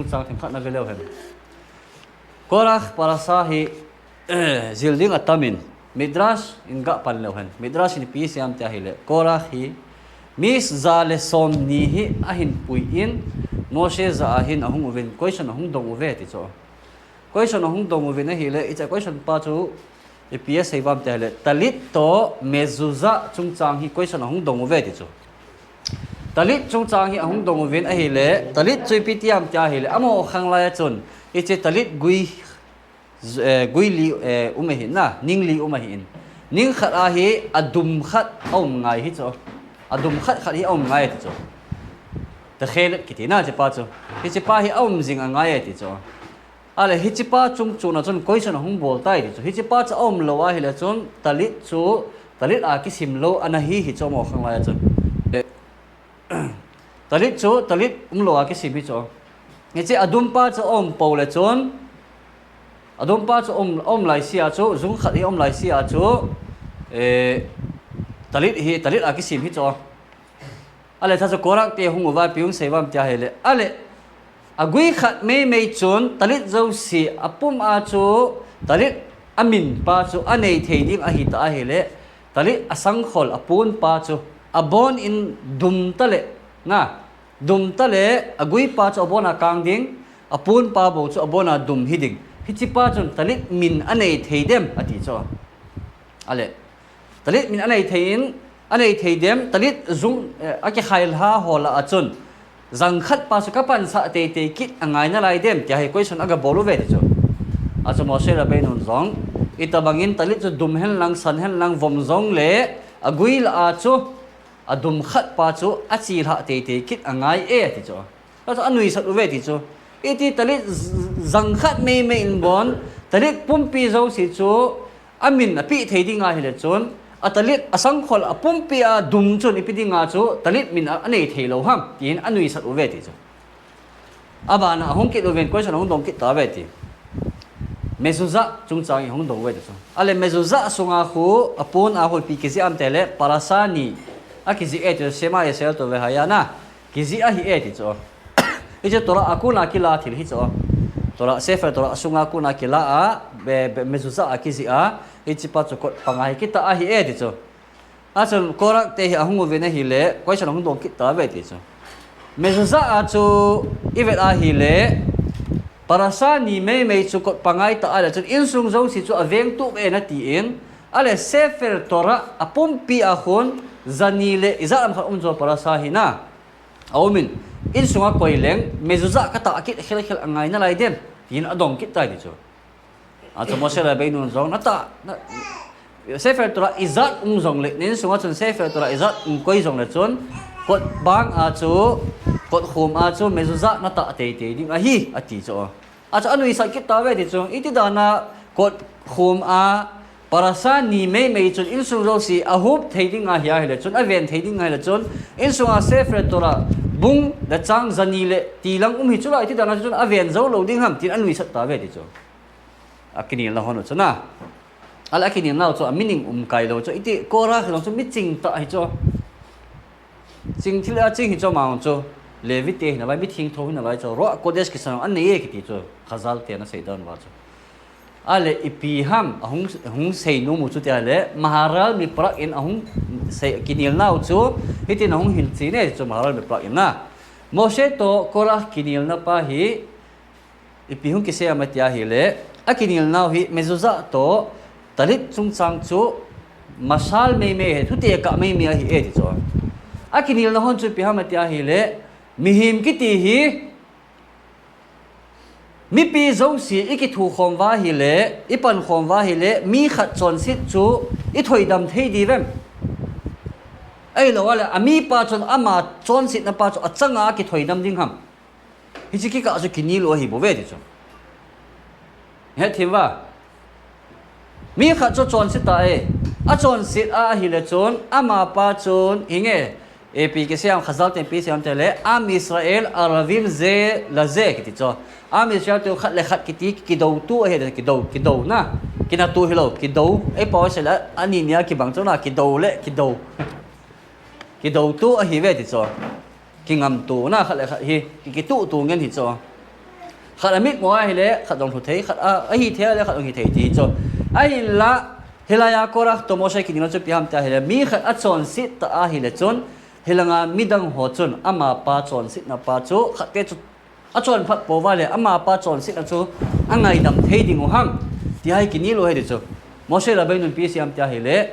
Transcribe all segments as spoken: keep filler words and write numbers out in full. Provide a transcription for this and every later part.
Chang themkhat na ve leu hen. Korach parasha hi, eh, jil ding atamin, Midrash in ga pan leu hen. Midrash in ipi asei em tia ahile, Korach hi mi ja le somni hi ahin puiyin, Moshe jah a hin ahung uvin, question ahung dong uve ti chu. Question ahung dong uvin ahile, hiche question pa chu ipi asei em tia ahile, talit toh mezuzah chungchang hi question ahung dong uve ti chu. Talit chungchang hi ahung dong uvin ahile, talit chu ipi ti em tia ahile, amaho khang lai a chun, hiche talit gui, eh, gui li, eh, um ahin na, ning li um ahin. Ning khat a hi adum khat aum ngai hi chu. Adum khat khat hi aum ngai ti chu. Techelet kiti na hiche pa chu. Hiche pa hi aum jing angai ti chu. Ahile, hiche pa chung chun a chun question ahung bol tai ti chu. Hiche pa chu aum lou ahile chun, talit chu, talit a kisim lou ana hi hi chu amaho khang lai a chun. Eh, talit chu, talit um lou a kisim hi chu. Hiche adum pa chu aum pou le chun, adum pa chu aum, aum lai sia chu, jung khat hi aum lai sia chu, eh, talit hi, talit a kisim hi chu. Ahile, hiche chu Korach te hung uva ipi hung sei em tia ahile. Ahile, agui khat meimei chun, talit jouse apum a chu, talit amin pa chu anei thei ding ahi ta ahile, talit asangkhol apun pa chu, abon in dum tale, na, dum tale, agui pa chu abon a kang ding, apun pa bou chu abon a dum hi ding. Hiche pa chun talit min anei thei dem ati chu. Ahile, talit min anei thei in, anei thei dem, talit jung, eh, akikhai lha ho lah a chun, jang khat pa chu kapansah teitei kit angai nalai dem, tia hi question aga bol uve ti chu. Achu Moshe Rabbeinu in jong, itobang in talit chu dum hen lang, san hen lang, vom jong le, agui lah a chu, adum khat pa chu, achi lha teitei kit angai e ti chu. Achu anuisat uve ti chu. Iti talit j-, jang khat meimei in bon, talit pumpi jouse chu, amin apeh thei ding ahile chun, atalit asangkhol apumpi a dum chun ipi dinga chu, talit min a, anei thei lou ham, tin anuisat uve ti chu. Abana ahung kit uvin question ahung dong kit tauve ti. Mezuzah chungchang hi ahung dong uve ti chu. Ahile mezuzah sunga khu, apun a khu ipi kijih em tia ahile, parasha ni akijih e ti chu, Shema Yisrael tove haya na. Kijih ahi e ti chu. Hiche Torah a kona kila thil hi chu. Torah, Sefer Torah sunga kona kila a, be, be, mezuzah a kijih a, hiche pa chu kot panga hi kitah ahi e ti chu. Achun Korach te hi ahung uvin ahile, question ahung dong kit tauve ti chu. Mezuzah a chu ivet ahile, parasha ni meimei chu kot panga itah a le chun insung jouse chu aveng tup e nati in, ahile Sefer Torah apumpi a khun, jani le ijat ham khat um chu parasha hi na. Aumin, insunga koi leng, mezuzah katah kit khelkhel angai nalai dem, tin adong kit tai ti chu. Achu Moshe Rabbeinu in jong natah, na, Sefer Torah ijat um jongle, na insunga chun Sefer Torah ijat um koi jongle chun, kot bang a chu, kot khum a chu, mezuzah natah teitei ding ahi, ati chu. Achu anuisat kit tauve ti chu, iti dana kot khum a, parasha ni meimei chun insung jouse ahup thei ding ahi ahile chun, aven thei ding ahile chun, insunga Sefer Torah bung le chang jani le tilang um hi chula, iti dana chun aven jou lou ding ham, tin anuisat tauve ti chu. Akinelna hon u chu na. Ahile akinelna u chu a meaning um kai lou chu. Iti Korach jong chu mi chingtah hi chu. Ching thil a ching hi chu ama jong chu. Levi te hinalai, mi thengtho hinalai chu. Ruach Kodesh kisan anei e kiti chu. Chazal te ana sei dan uva chu. Ahile ipi ham, ahung, ahung sei nom u chu tia ahile, Maharal Meprak in ahung sei kinelna u chu, hitin ahung hilchen e chu Maharal Meprak in na. Moshe toh Korach kinelna pa hi, ipi hung kisei em tia ahile, akinelna u hi mezuzah toh talit chungchang chu mashal meimei ahi, thutekah meimei ahi e ti chu. Akinelna hon chu ipi ham tia ahile, mihem kiti hi, mipi jouse ikithukhom uva ahile, ipankhom uva ahile, mi khat chonset chu ithoidam thei diu vem? Ahilou ahile, amipa chun ama chonsetna pa chu achanga akithoidam ding ham? Hiche kikah chu kinel u ahi bouve ti chu. Hethem uva. Mi khat chu chonse ta e. Achonset a ahile chun, amapa chun, hinge, ipi kisei em, Chazal ten ipi asei em tia ahile, Am Yisrael Arevim ze leze kiti chu. Am Yisrael te khat le khat kiti, kidoutu ahi, kidou, kidouna. Kinatu hilou, kidou. Eipao sei le, ani nia kibang chu na, kidou le, kidou. Kidoutu ahiuve ti chu. Kingamtona khat le khat hi, ki, kituhtu ngen hi chu. Khat amit mo ahile, khat jong lhu thei, khat a, ahi thei le, khat jong hi thei ti chu. Ahinla, hilai a Korah toh Moshe kinelna chu ipi ham tia ahile, mi khat achonset ta ahile chun, hilanga midang ho chun, amapa chonsetna pa chu, khat te chu, achonphat pouva le, amapa chonsetna chu, angaidam thei diu ham, tia hi kinel u ahi ti chu. Moshe Rabbeinu in ipi asei ham tia ahile,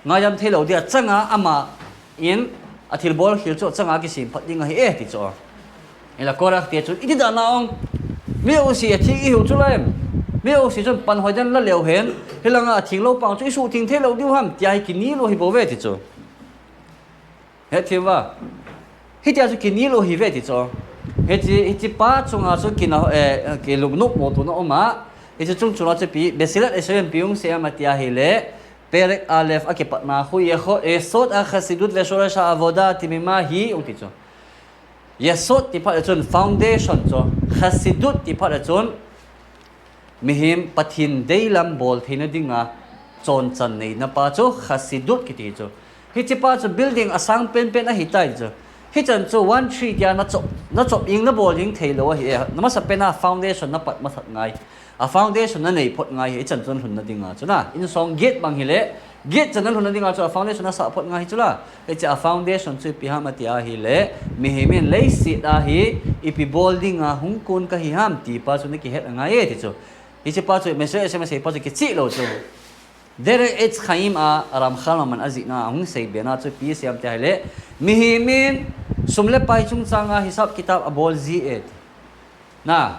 ngaidam thei lou dia, changa ama in athilbol khel chu changa kisemphat ding ahi e ti chu. Hinla Korah te chun, iti dan a ong. Mi jouse atheng ihiu chu la em. Mi jouse chun pan hoiden la leu hen. Hilanga atheng lou pa chu isuhtheng thei lou diu ham, tia hi kinel u ahi bou ve ti chu. Hethem uva. Hitia chu kinel u ahi ve ti chu. Hiche, hiche pa chunga chu kina, eh, kilungnop mo tuna um a. Hiche chung chunga chu ipi, Bezalel Yeshayahu in ipi hung sei ham tia ahile, Perek Aleph a kipatna khu, Yeho-, Yesod HaChassidut veShoresh HaAvodah HaTemimah hi, ong ti chu. Yesod ti phat le chun foundation chu, Chassidut ti phat le chun, mihem Pathen deilam bol theina dinga, chonchan neina pa chu, Chassidut kiti chu. Hiche pa chu building asang penpen ahitai chu. Hichan chu one three tia nachop, nachop jeng nabol jeng thei lou ahi e. Namasapen a foundation napat masat ngai. A foundation nanei phot ngai hi, hichan chun lhunna dinga chu na. Insong gate bang hile, gate chan nalhunna dinga chu a foundation nasah phot ngai hi chu la. Hiche a foundation chu ipi ham tia ahile, mihem in leiset a hi, ipi bol dinga hung kon kahi ham ti pa chu nakihet angai e ti chu. Hiche pa chu, Moshe S M S pa chu kicheh lou chu. Derech Etz Chaim a Ramchal Maman ajihna a hung seibe na chu ipi asei ham tia ahile, mihem in sum le pai chungchanga hisab kitab abol ji e ti. Na,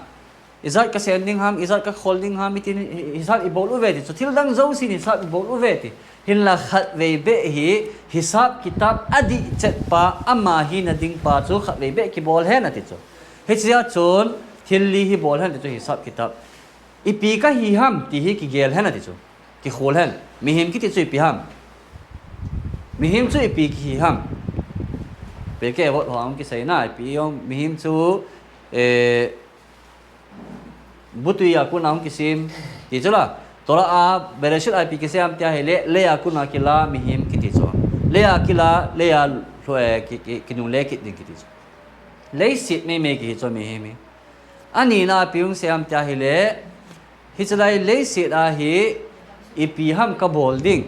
ijat kasen ding ham, ijat kakhol ding ham, itin hi-, hisab ibol uve ti chu. Thil dang jousen hisab ibol uve ti. Hinla khatvei beh hi, hisab kitab adih chet pa, ama hina ding pa chu khatvei beh kibol hen ati chu. Hichea chun, thil li hi bol hen ati chu hisab kitab. Ipi kahi ham ti hi kigel hen ati chu. Kikhol hen. Mihem kiti chu ipi ham. Mihem chu ipi kihi ham. Pirkei Avot ho a hung kisei na, ipi jong mihem chu, eh, butwi a kona hung kisem. Ti chu la. Torah a Bereshit a ipi kisei ham tia ahile, lei a kona kila mihem kiti chu. Lei a kila, lei a lhu-, eh, ki, ki, kinungle kit ding kiti chu. Leiset meimei kihi chu mihem hi. Anina ipi hung sei ham tia ahile, hiche lai leiset a hi ipi ham kabol ding.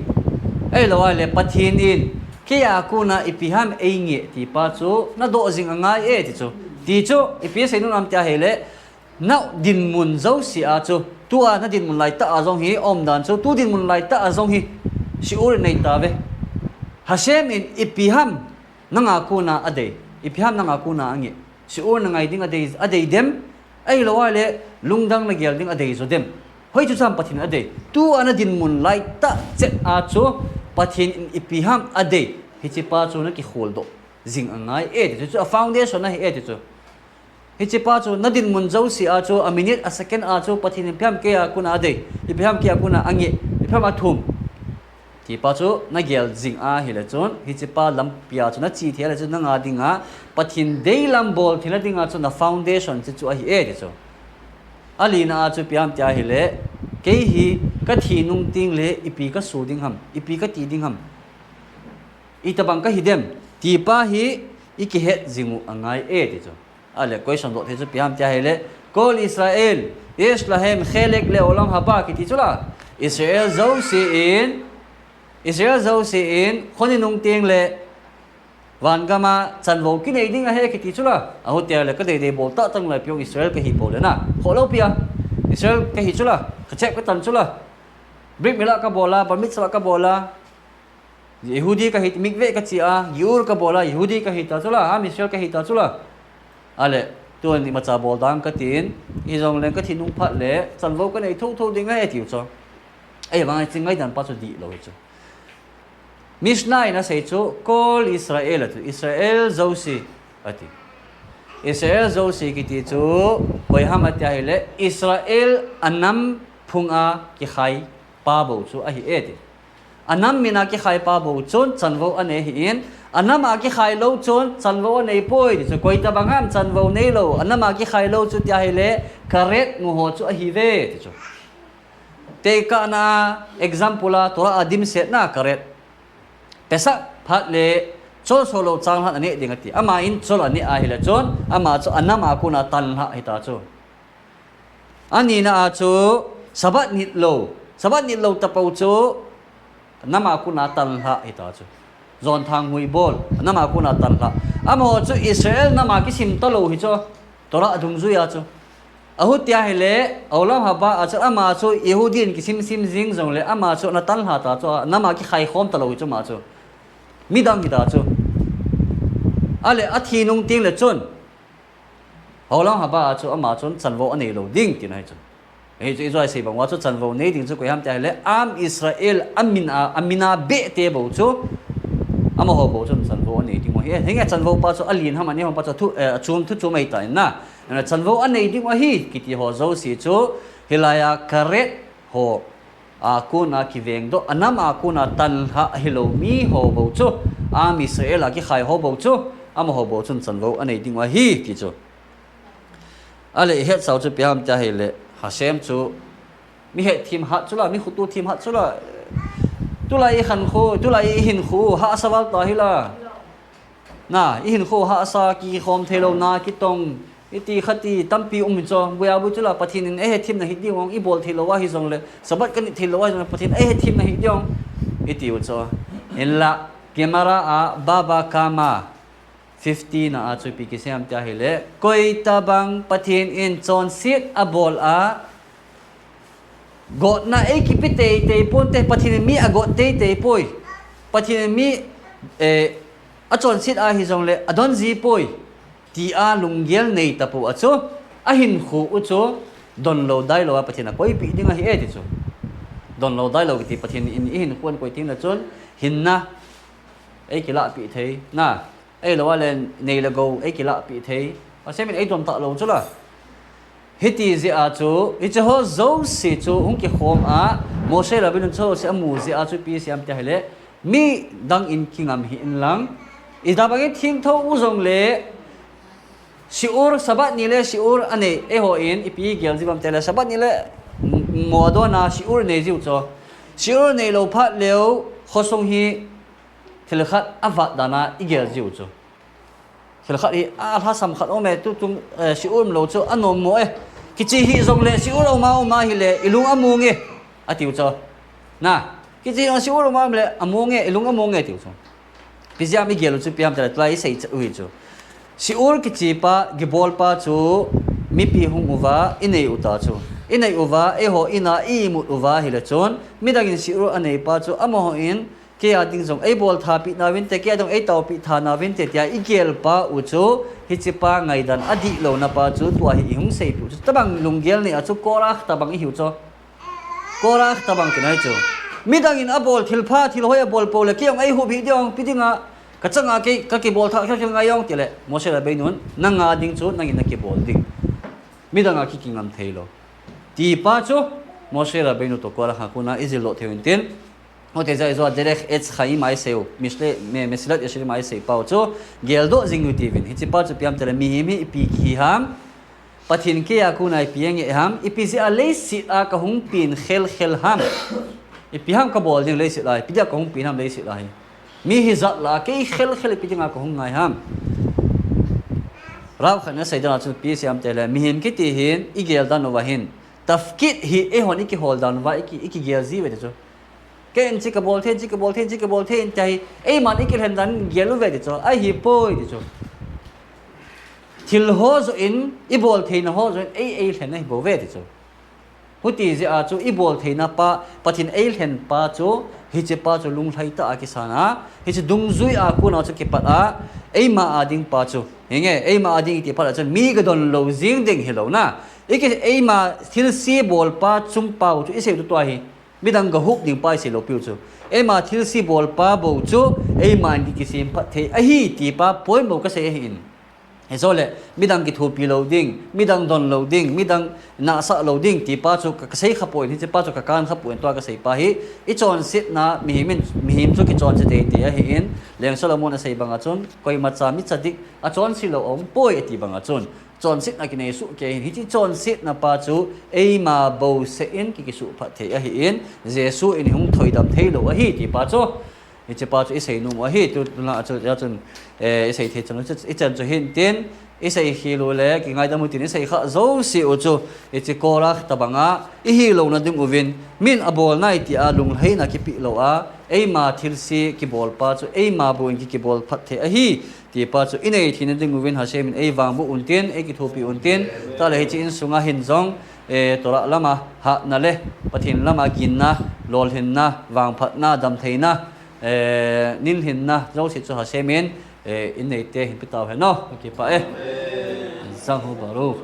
Ahilou ahile Pathen in, kei a kona ipi ham einge ti pa chu, nadoh jing angai e ti chu. Ti chu, ipi asei nom ham tia ahile, nadinmun jouse a chu, tua nadinmun laitah a jong hi, aumdan chu, tu dinmun laitah a jong hi, shiur inei tauve. Hashem in ipi ham, nanga kona adei, ipi ham nanga kona ange. Shiur nangai ding adei, adei dem, ahilou ahile, lungdang nagel ding adei jo dem. Hoichu cham Pathen in adei. Tua nadinmun laitah chet a chu, Pathen in ipi ham adei. Hiche pa chu nakikholdoh jing angai e ti chu, chu a foundation ahi e ti chu. Hiche pa chu nadinmun jouse a chu, a minute, a second a chu, Pathen in ipi ham kei a kona adei, ipi ham kei a kona ange, ipi ham athum. Ti pa chu nagel jing ahile chun, hiche pa lampi a chu nache thei le chun nanga dinga, Pathen deilam bol theina dinga chu na foundation chu, chu ahi e ti chu. Alina a chu ipi ham tia ahile, kei hi kathi nung tengle ipi kaso ding ham, ipi kati ding ham. Itobang kahi dem, ti pa hi ikihet jing u angai e ti chu. Ahile question doh thei chu ipi ham tia ahile, Kol Israel, yesh lahem chelek leolam haba kiti chu la. Israel jouse in, Israel jouse in, khoni nung tengle, van gam a chanvou kinei ding ahi kiti chu la. Ahile kadei dei bol tah tang lai ipi jong Israel kahi pou le na. Khoh lou pi a. Israel kahi chu la. Kachep katan chu la. Brit mila kabol a, bar mitzvah kabol a. Yehudi kahi, mikveh kache a, giur kabol a, Yehudi kahi ta chu la, am Israel kahi ta chu la. Ahile, tun imacha bol dang katin, hijongle kathi nung phat le, chanvou kanei thotho ding ahi tiu chu. Ahivang hiche ngaidan pa chu dihlou hi chu. Mishnah in asei chu, Kol Israel ati, Israel jouse ati. Israel jouse kiti chu, koi ham ati ahile, Israel anam phung a kikhai pa bou chu ahi e ti. Anam min a kikhai pa bou chun chanvou anei ahin, anam a kikhai lou chun chanvou anei poi ti chu, koi tobang ham chanvou neilou, anam a kikhai lou chu tia ahile, karet mu ho chu ahiuve ti chu. Tekahna example a, Torah a dimsetna karet. Pesach phat le, chol so lou changlhah aneh ding ati. Ama in chol aneh ahile chun, ama chu anam a kona tanlhah hita chu. Anina a chu Sabbath nit lou, Sabbath nit lou tapou chu nama kona tanlha hita chu. Jonthang hui bol, nama kona tanlha. Amaho chu Israel nama kisim talou hi chu. Torah dungjuia chu. Ahutia hile, Olam Haba a chu ama chu Yehudi in kisim sim jing jongle, ama chu ana tanlha ta chu, nama kikhai khom talou hi chu ama chu. Midang hita chu. Ale athi nung tengle chun, Olam Haba a chu ama chun chanvou anei lou ding tina hi chu. Hichu ijoi sei bang uva chu chanvou nei ding chu koi ham tia hile, Am Israel amin a, amin a beh te bou chu, amaho bou chun chanvou anei ding u ahi. Hinge chanvou pa chu alen ham, aneo ham pa chu thu, eh, achom thu chom ahi ta in na. Ana chanvou anei ding u ahi kiti ho jouse chu, hilai a Keret ho a kona kivengdoh, anam a kona tanlha ahilou miho bou chu, Am Israel a kikhai ho bou chu, amaho bou chun chanvou anei ding u ahi ti chu. Ale ihet sau chu ipi ham tia hile, Hashem chu mi hetthem hat chu la, mi khutu them hat chu la. Tulai ikhankho, tulai ihinkho hahsa val ta hi la. Na, ihinkho hahsa, kikhom theilou na, kitong, iti khati tampi um hi chu, buia bui chu la, Pathen in eihetthemna hi ding ong, ibol theilou ahi jongle, Sabbath kanit theilou ahi jongle, Pathen eihetthemna hi ding ong, iti u chu. Hinla, Gemara a, Bava Kama, fifty na a chu ipi kisei ham tia hile, koi tabang Pathen in chonset abol a, gotna eikipe teitei ponte, Pathen in mi agot teitei poi. Pathen in mi, eh, achonset ahi jongle, adon ji poi. Tia lunggel nei tapou a chu, ahinkho u chu, donlou dailou a Pathen akoipeh ding ahi e ti chu. Donlou dailou kiti Pathen in ihinkho a koi tengle chun, hinna, eikilahpeh thei, na, eilou a le nei le gou, eikilahpeh thei. Hashem in eidon talou chu la. Hiti jeh a chu, hiche ho jouse chu hung kikhom a, Moshe Rabbeinu chu jouse amu jeh a chu ipi sei ham tia hile, midang in kingam hih in lang. Itabang in thengtho u jongle, shiur, Sabbath ni le shiur anei, eiho in ipi gel jiu ham tia le, Sabbath ni le mo adon a shiur nei jiu chu. Shiur neilou phat leu, khosung hi thil khat avat dan a igel jiu chu. Thil khat hi, a lhasam khat um e, tutung, eh, shiur umlou chu anom mo e. Kiche hih jongle, shiur aum a um a hile, ilung among e, atiu chu. Na, kiche hih shiur aum a um le, among e, ilung among e, atiu chu. Ipi jeh a igel u chu ipi ham tia le, tulai isei u hi chu. Shiur kiche pa, kibol pa chu, mipi hung uva, inei u ta chu. Inei uva, eiho in a imut uva hile chun, midang in shiur anei pa chu, amaho in, kei a ding jong eibol tha peh nauvinte, kei a ding eitaopeh tha nauvinte, tia igel pa u chu, hiche pa ngaidan adihlouna pa chu, tua hi ihung seipeh u chu. Tabang lunggel nei a chu Korach tabang ihiu chu. Korach tabang tina hi chu. Midang in abol thilpha, thil hoi abol pou le, kei jong eihup hih ding ong, ipi dinga, kachang a kei, kakibol tha, kha, kha ngai ong tile, Moshe Rabbeinu in, nanga ding chu, nangin nakibol ding. Midang a kikingam theilou. Ti pa chu, Moshe Rabbeinu toh Korach a kona ijil doh thei u hintin. Hote jeh a ijou a Derech Etz Chaim a isei u, Mishle, me, Mesilat Yesharim a isei pau chu, geldoh jing u hitiuvin. Hiche pa chu ipi ham tile mihem hi ipi kihi ham, Pathen kei a kona ipi ange ham, ipi jeh a leiset a kahung pen khelkhel ham. Ipi ham kabol ding leiset a, ipi dia kahung pen ham leiset a hi. Mi hijat lah a kei khelkhel ipi dinga kahung ngai ham. Rao khat in asei dan a chun ipi asei ham tile, mihem kiti hin, igel dan uva hin. Tafkid hi eihon ikihol dan uva, iki, ikigel ji uve ti chu. Kei in hiche kabol thei, hiche kabol thei, hiche kabol thei in tia hi, eiman ikilhen dan in gel uve ti chu. Ahipoi ti chu. Thil ho joh in, ibol theina ho joh in, ei, eilhen ahi bouve ti chu. Huti jeh a chu ibol theina pa, Pathen eilhen pa chu, hiche pa chu lunglhai tah a kisan a, hiche dungjui a kona chu kipat a, eima a ding pa chu. Hinge, eima a ding iti phat a chun, mi gadon lou jing ding hilou na. Iki, eima thilse bol pa chung pau chu, isei u chu tua hi. Midang gahup ding pa isei lou piu chu. Eima thilse bol pa bou chu, eima in kisem phat thei ahi ti pa poimo kasei ahin. Hijou le, midang kithopi lou ding, midang don lou ding, midang nahsah lou ding, ti pa chu ka, kasei khapoi, hiche pa chu kakan khapoi, tua kasei pa hi, ichonsetna, mihem in, mihem chu kichonse teitei ahin, Leng Solomon asei banga chun, koimacha mi tzadik, achonse lou aumpoi, ati banga chun, chonsetna kinei soh kei hin, hiche chonsetna pa chu, eima bouseh in ki, kisuhphat thei ahin, Jesu in hung thoidam theilou ahi, ti pa chu, Hiche pa chu i sei nom u ahi, tu, tu la chu, ya chun, eh, i sei thei chan u chu, i chan chu hin tin, i sei khel u le, kingaidam u tin, i sei kha jouse u chu, hiche Korah tabanga, i hilou na ding uvin, min abol nai tia lunglhaina kipe lou a, eima thilse kibol pa chu, eima bou in ki, kibol phat thei ahi, ti pa chu, i nei theina ding uvin Hashem in ei vangboh un tin, ei kithopi un tin, ta le hiche insunga hin jong, eh, Torah lama hatna le, Pathen lama ginna, lolhinna, vangphatna, damtheina, eh, ninlhinna, jouse chu Hashem in, eh, in neite hin pe tau hen o, kipah e. Zang ho Baruch.